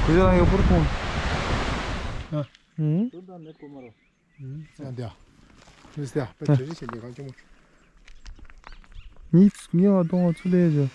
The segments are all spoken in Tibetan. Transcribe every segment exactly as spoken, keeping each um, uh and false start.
ཁུ་ཚོ་རང་ཡོད་པར་མཐོང་། ཨ། ཨུ། དོན་དག་མེད་གོ་མ་རོ། ཡང་དེ་ཡ། ཡིན་ཟེར་ཡ། དཔེ་ཨ། བྱེད་རིགས་བྱེད་འདི་གང་བྱུང་མ། ཉིས་ཉིས་པ་གཏོང་བ་ཚུར་ལས་བྱོས།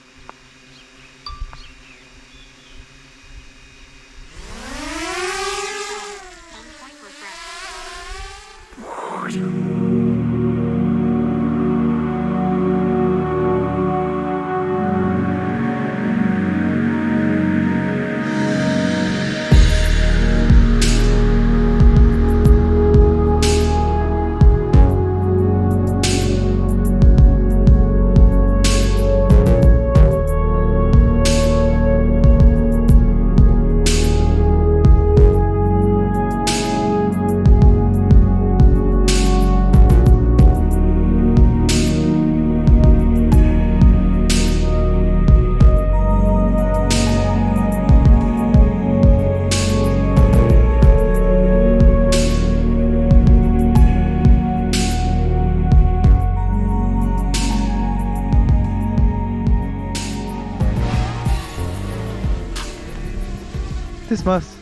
This must.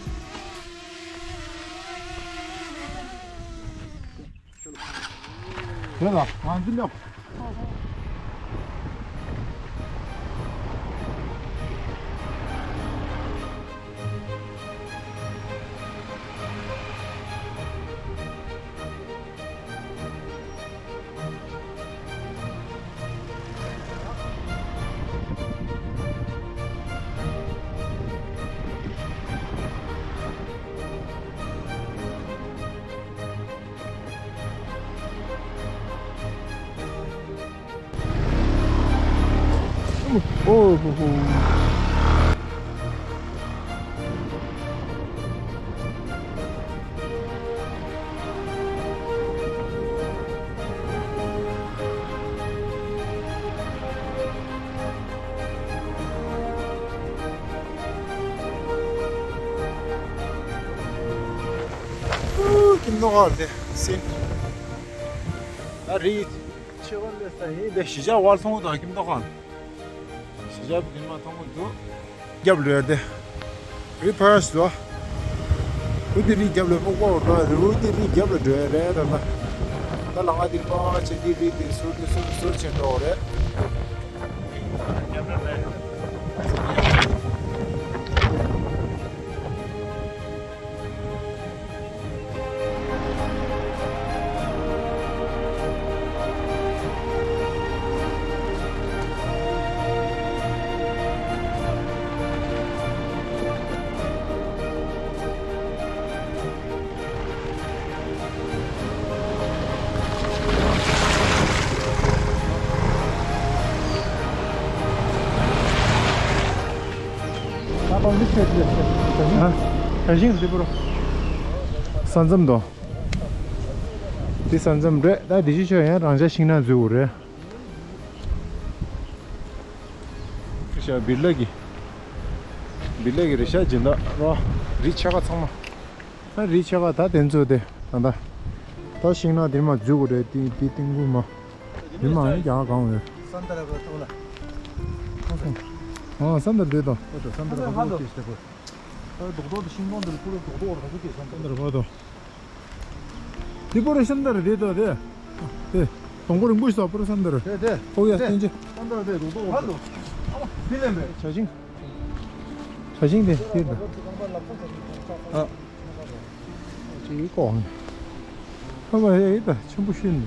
ཨོ་ཧོ་ཧོ། ཀིམ་ནོ་ཨར་དེ་སིན། ད་རི་ཆེ་བ་ལས་ས་ཡིན་དེ་གཞིས་ཆགས་ཝར་ཚོང་དང་ཀིམ་ནོ་ཨར། གཞིས་ཆགས་བུ་དེ་མ་མཐོང་གི་འདུག་རྒྱབ་ལོས་དེ། རི་ཕར་སི་ལོ། རི་དེ་རི་རྒྱབ་ལོས་སྨུག་པོ་འགྲོ་རི་རི་དེ་རི་རྒྱབ་ལ་འགྲོ་ཡ་རེད་ད་ལྟ། ད་ལ་ང་དེ་པ་ཆེ་དེ་རི་དེ་ཟུར་དེ་ཟུར་ཟུར་ཆེ་འགྲོ་རེད། རྒྱབ་ལ་རེད། ཨ། ཞིང་འདི་པུ་རོ། ས་མཚམས་དང་། འདི་ས་མཚམས་རེད། ད་འདི་ཅི་ཆོད་ཡང་རང་ཅག་ཤིང་ནགས་འཛུལ་དགོས་རེད། ཤ་བི་ལ་གི། བི་ལ་གི་རེད་ཤག་སྦྱིན་བདག་རོ། རི་ཆེ་ཁ་ཚང་མ། ད་རི་ཆེ་ཁ་ད་དེ་ཚོ་དེ་ད་ད། ད་ཤིང་ནགས་འདིར་མ་འཛུལ་དགོས་རེད། ཏི་ཏི་ཏིང་གུ་མ། འདི་མ་ཡང་རྒྱ་གང་ཡོད། སན་དར་བ་ཏོ་ལ། ཨ་སན་དར་དེ་དང་། ཨོ་ཏོ་སན་དར་བ་ཏོ་ཏེ་སྟེ་གོ། ད་རྡོག་རྡོག་དེ་ཤིང་སྡོང་དེར་པུ་ར་རྡོག་རྡོག་ར་ཁ་ཁུ་ཏེ་སན་དར་བ་ཏོ། འདི་པོ་རེད་སན་དར་དེ་དོ་དེ། དེ། དང་པོ་རིང་པོ་ཞིག་ས་པོ་རེད་སན་དར། དེ་དེ། ཨོ་ཡ་དེ། སྟན་ཅི། སན་དར་དེ་རྡོག་རྡོག་ར་ཁ་ལོ། ཨ་མ་དེ་ལེན་པས། བྱ་ཤིང་། བྱ་ཤིང་དེ་དེ་དང་། ཨ། ཅིག་ཀོ། ཧ་བ་ཧེ་ད་ཆེན་པོ་ཤིན།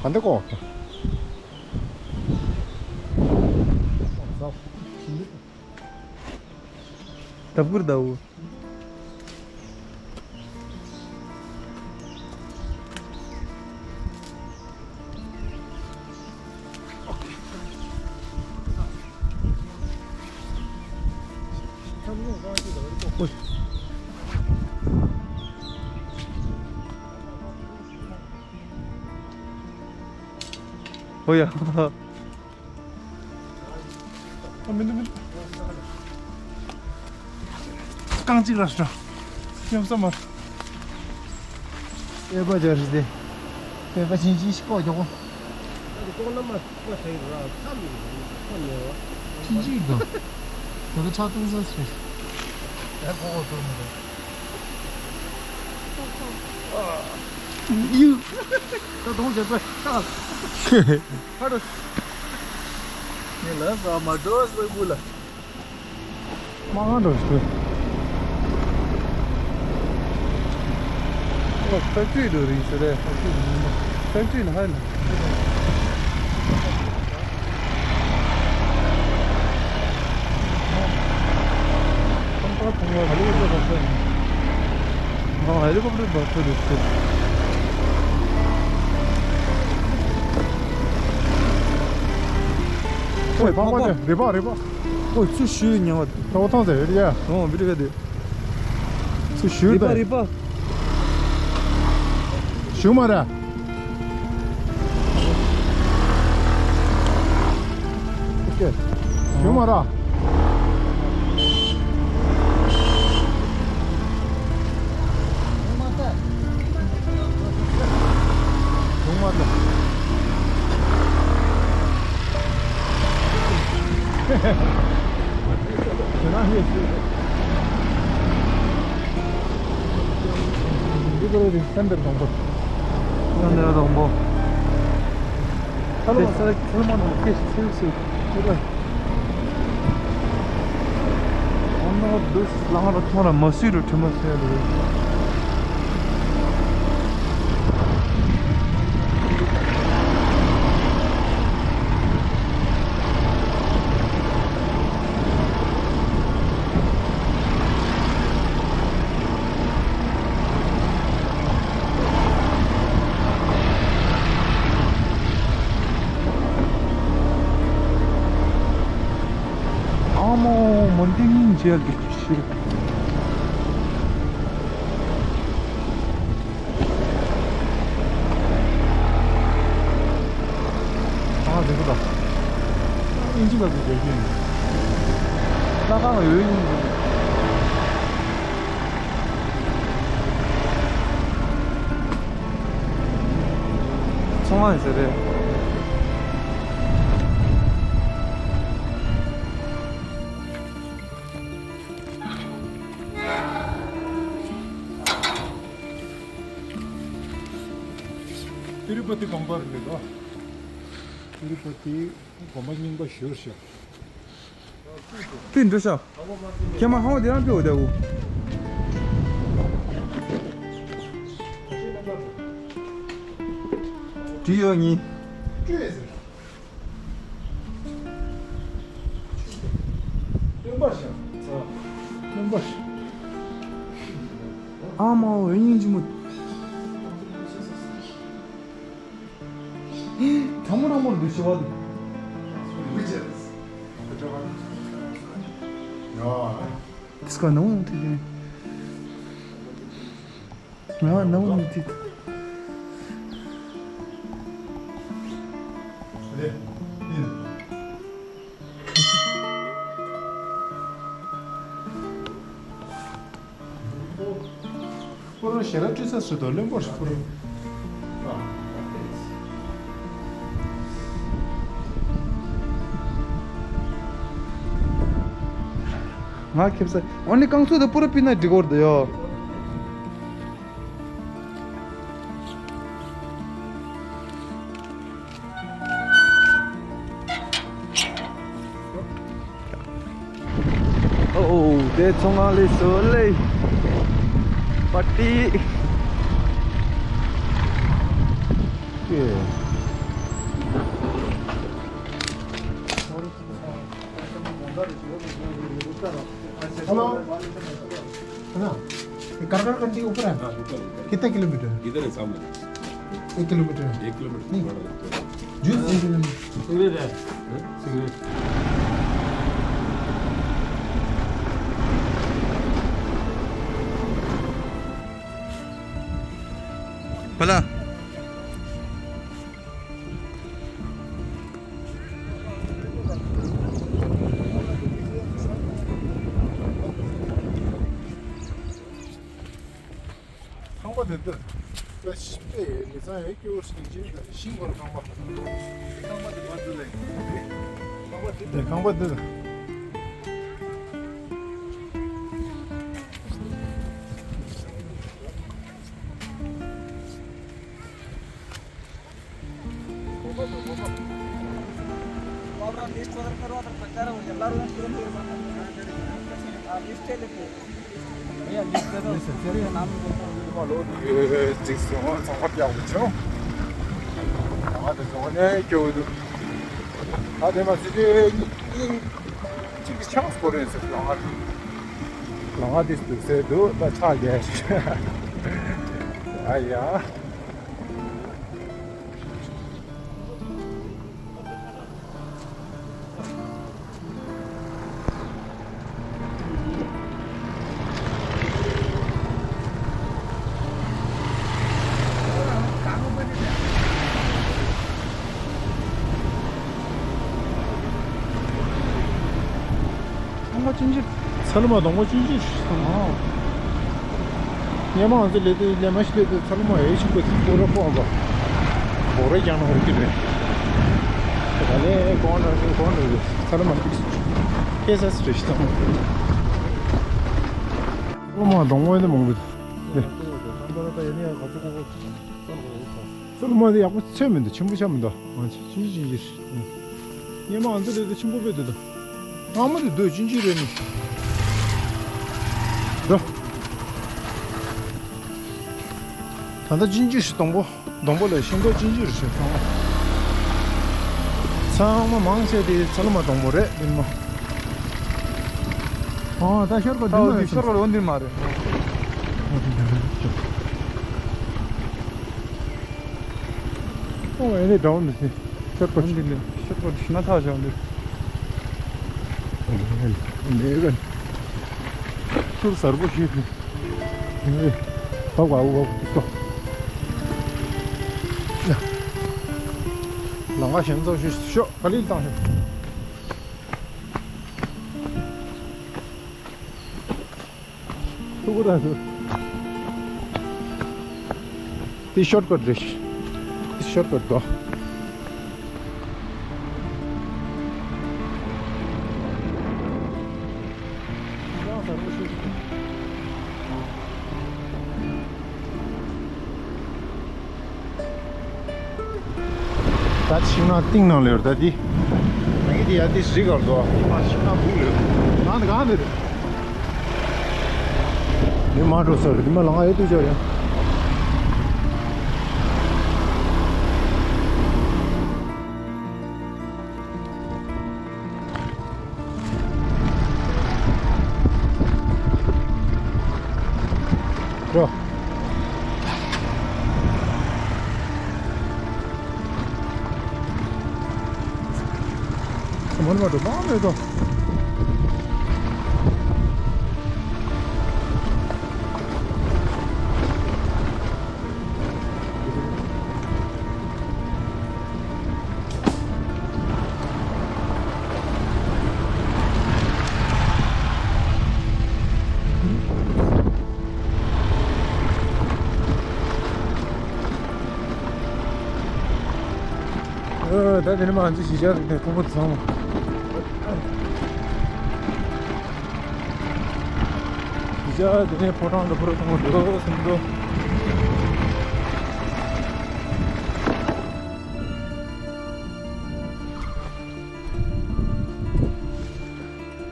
ག་འདི་ཀོ། ལྡབ་གུར་ཟླ་བོ། ཨོ་ཡ། ཨ་མི་འདུག་མི་འདུག་རྐང་གཅིག་ར་ཤོ། སྙོམས་ས་མར། ཨེ་པ་ཇར་ཞི་དེ། བོད་པ་ཞིང་ཆེན་ཞིག་ལྐོག་རྒྱག་གོ། ཨ་ནི་ལྐོག་ན་མ་ལྐོག་ཐེངས་ར་མཚམས་མི་འདུག་ཁོ་ནས་བ། ཅི་ཅིག་འདུག་ད་ལྟ་ཕྱག་སྟོང་ས་ཟེར། ཡ་ལྐོག་གོ་ཐུབ་མི་འདུག་ཡུ། ད་གདོང་རྒྱག་པ་ཤག་ཁ་རུ། ངས་ལབ་ས་མ་འགྲོ་ཟེར་བུ་ལ། མ་གང་འགྲོ་ཞུ། ཨོ་ཕེག་ཊི་རི་འགྲོ་རིང་ཟེར་རེད། ཕེག་ཊི་རི་ལ་ཧ་ལ། ཁང་པ་ཐང་བ་ཧ་ལས་པ་བབས་ས་ཡིན། ཨ་ཧེ་ལི་ཀོབ་ཊར་བབས་ས་རེད་ཟེར། ཨོ་ཕག་པ་དེ་རེད་པ་རེད་པ། ཨོ་ཚུར་ཞུས་ཉེ་བ་ཐོག་ཐང་ཟེར་ཡོད་ཡ། ཨོ་བི་ཏྲི་ཀ་དེ། ཚུར་ཞུས་རེད་པ་རེད་པ། ཞུ་མ་ར། ཞུ་མ་ར། ཞུ་མ་ར། ཁྱེད་རང་ཧེ་ཤེས། འདི་ག་རེ་རེད། སེམས་པའི་སྡོང་པོ། སེམས་པའི་སྡོང་པོ། ཁ་ལོ་ས་ཁེལ་མ་ནང་སྐད་ཆ་ཚིག་ཚིག་ཅི་རེད། ཨོ་ནོ་འདི་ལང་ར་ཐོང་ར་མ་སུས་རུ་དྲི་མ་སུས་རུ། ཨ་མ་མ་འདི་ཉིན་མཇལ་གི་ཤི། ཨ་རེད་པ། ཨིན་ཇི་ག་ཚོད་རྒྱག་གི་ཡིན། ལྷ་ཁང་ཡོད་ཡིན། ཚོང་ཁང་ཡིན་ས་རེད། ཏི་རུ་པ་ཏི་དགོན་པ་རེད་ལ། ཏི་རུ་པ་ཏི་དགོན་པ་རྙིང་པ་ཞེ་པོ་ཞིག་དེ་འགྲོ་ཤག་ཁྱེད་མ་ཧང་བ་དེ་རང་ཕེ་འོ་དེ་འུ། བྲིས་ཡོད་ཉིན། བློན་པ་ཤག་བློན་པ་ཤག་ཨ་མ་འོ་སྙིང་རྗེ་མོ། ཁྲ་མོ་ར་མོར་འདུག་ཤི་བ་འདུག་ཡ། དེ་སྐ་ནང་དེ་དེ། ང་ནང་དེ་དེ། རེད། ཡིན། པུ་རུ་ཞེ་ར་ཁྲི་ས་སུ་དོ་བློན་པོ་རེད་པུ་རུ། ང་ཁེབ་ས་ཨོ་ནི་རྐང་ཚུགས་དང་པུ་རུ་པི་ན་འགྲིག་གོ་རེད་ཡོ། ཨོ་དེ་ཚོང་ཁང་ལས་སོ་ལེ། པ་ཏི། Hello। है ना? ये करकट कंडी ऊपर है। हाँ, ऊपर, ऊपर। कितना किलोमीटर? इधर है सामने। एक किलोमीटर। एक किलोमीटर नहीं। थोड़ा, थोड़ा। जूस दे दो। सिगरेट है। हैं? सिगरेट। भला। ཁང་པ་དེ་ལྟར། ལ་ཤི་པས་ལི་ཚང་ཡོད་སྐྱོ་ཤིང་ཅིག་ཤིང་གོར་ཁང་པ། ཁང་པ་དེ་མ་འདུག་ལེ། ཁང་པ་དེ་ལ། ཁང་པ་འདི་ལ། ལོང་བ་དེ་འདུག་སེ་འདུག་ད་ཆགས་རྒྱལ་ཞིག་ཨ་ཡ། ཚང་མ་ཅིན་ཅི། ཚ་ལུ་མ་གདོང་པ་ཅིན་ཅི་ཞིག་ཚང་མ། སྔོན་མ་ང་ཚོ་ལས་དེ་ལས་མ་ཞིག་ལས་དེ་ཚ་ལུ་མ་ཡེ་ཞིག་པ་ཚིག་པོ་ར་ཕོག་པ། འབོ་ར་རྒྱང་ན་ཧོར་གྱི་རེད། ད་ལས་གོང་ན་རེད་གོང་ན་རེད་ཚ་ལུ་མ་ཅིག་སྐྱེ་ས་སི་རེད་ཞིག་ཚང་མ། ཚ་ལུ་མ་གདོང་པ་ཡེ་ནས་མང་པོ་རེད། ཚ་ལུ་མ་དེ་ཡག་པོ་ཚོས་མི་འདུག་ཆེན་པོ་ཆགས་མི་འདུག་ང་ཚོ་ཅིན་ཅི་ཅིན་ཅི་རེད། སྔོན་མ་ང་ཚོ་ལས་དེ་ཆེན་པོ་དཔེ་འདུག་ད། སྔ་མོ་དེ་འདུག་ཅིན་ཅི་རེད་ནི། འགྲོ། ད་ལྟ་ཅིན་ཅི་ཞིག་གདོང་པོ། གདོང་པོ་ལ་ཤིང་ཏོག་ཅིན་ཅི་རེད་ཞེས་ཚང་མ། ཚང་མ་མང་ཆེ་དེ་ཚ་ལུ་མ་གདོང་པོ་རེད་འདི་མ། ཨ་ད་ཤོར་ག་འདི་མ་རེད། ཤོར་ག་འོ་འདི་མ་རེད། ཨོ་ཨེ་ནི་འདྲ་བོ་མི་སྲིད། ཤོར་པ་འདི་ལས་ཤོར་པ་ཤི་ན་ཐག་བཞག་འདི། འདི་ག་ཤུར་གསར་པོ་ཞིག་འདི། ཨོ་ཨོ་ཨོ་ཏོ། ལང་ཀ་ཞན་ཚོ་ཤོ་ཤོ་ག་ལིལ་བཏང་ཤོ། ཐུག་པ་དང་ཟེར། འདི་ཤོར་ཀཊ་རེད། འདི་ཤོར་ཀཊ་དོ། ད་ཤིང་ནགས་གཏིང་ནང་ལ་ཡོད་ད་འདི། ང་གི་འདི་ཡ་འདི་རི་གར་འདུག་ཨ། འདི་མ་ཤིང་ནགས་སྦུག་ལ་ཡོད། ནང་དུ་གང་འདི་རེད། འདི་མ་འགྲོ་ས་རེད། འདི་མ་ལང་ཡོད་དུས་ཅོ་ཡ། འགྲོ། མོན་མ་འགྲོ་མ་མེད་དོ། ཨ། ད་དེ་ནས་མ་ང་ཚོ་གཞིས་ཆགས་རིག་གནས་ཁང་པ་དེ་ཚང་མ། གཞིས་ཆགས་དེ་ནས་ཕོ་བྲང་དུ་ཕུ་རུ་ཐང་པ་འགྲོ་སེམས་འགྲོ།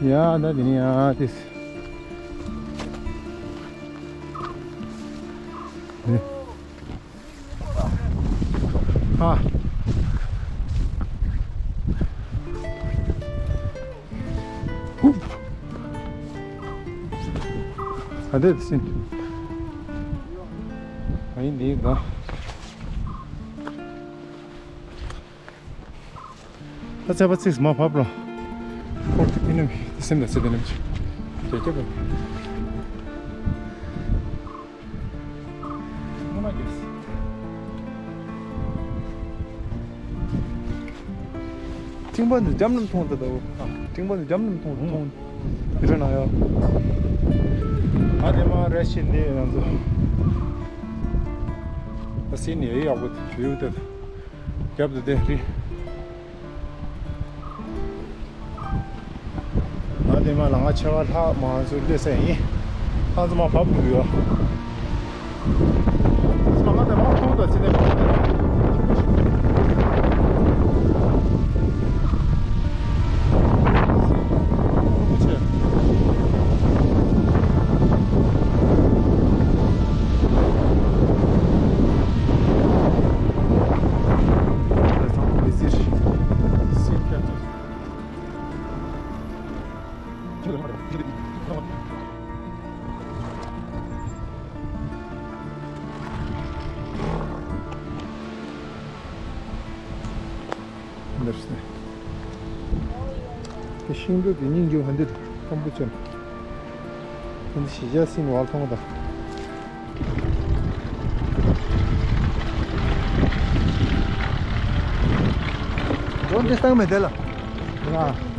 ཡ་ད་དེ་ནས་ཡ་དེ། ཨ། ཧུབ། ཨ་དེ་དེ་སིན། ཨ་ཡིན་འདི་ག་ད་ཚད་པ་ཚིགས་མ་ཕབ་རོ། ཁོག་ཏུ་ཨེ་ནམ་ཤི་སེམས་ལ་ཚེ་དེ་ནམ་ཤི། ཇེ་ཇེ་བེ། ངོ་མ་གྱིས། ཁྲིང་པ་འདི་འཇམ་རམ་མཐོང་ད་ད་འོ། ཁྲིང་པ་འདི་འཇམ་རམ་མཐོང་མཐོང་། དེ་ར་ན་ཡ། ཨ་དེ་མ་ར་ཤི་འདི་ང་ཚོ། ད་སི་ནི་ཡག་པོ་བིའུ་དེ་རྒྱབ་ཏུ་དེ་རི། ང་དེ་མ་ལ་ང་ཆེ་བ་ལྷག་མ་ཚུར་སླེབས་ས་ཡིན། ཁང་ཚོ་མ་བབས་འདུག་ཡོད། ང་དེ་མ་མཐོང་དང་ཚེ་ནས་འདིར་སོང་། དེ་ཤིང་སྡོང་དེ་སྙིང་རྗེ་བ་འདི་སྐམ་པོ་ཅན། འདི་གཞིས་ཆགས་སྲིན་བལ་མཐོང་དང་། འགྲོ་འདི་སྟངས་མེད་དེ་ལ། ང་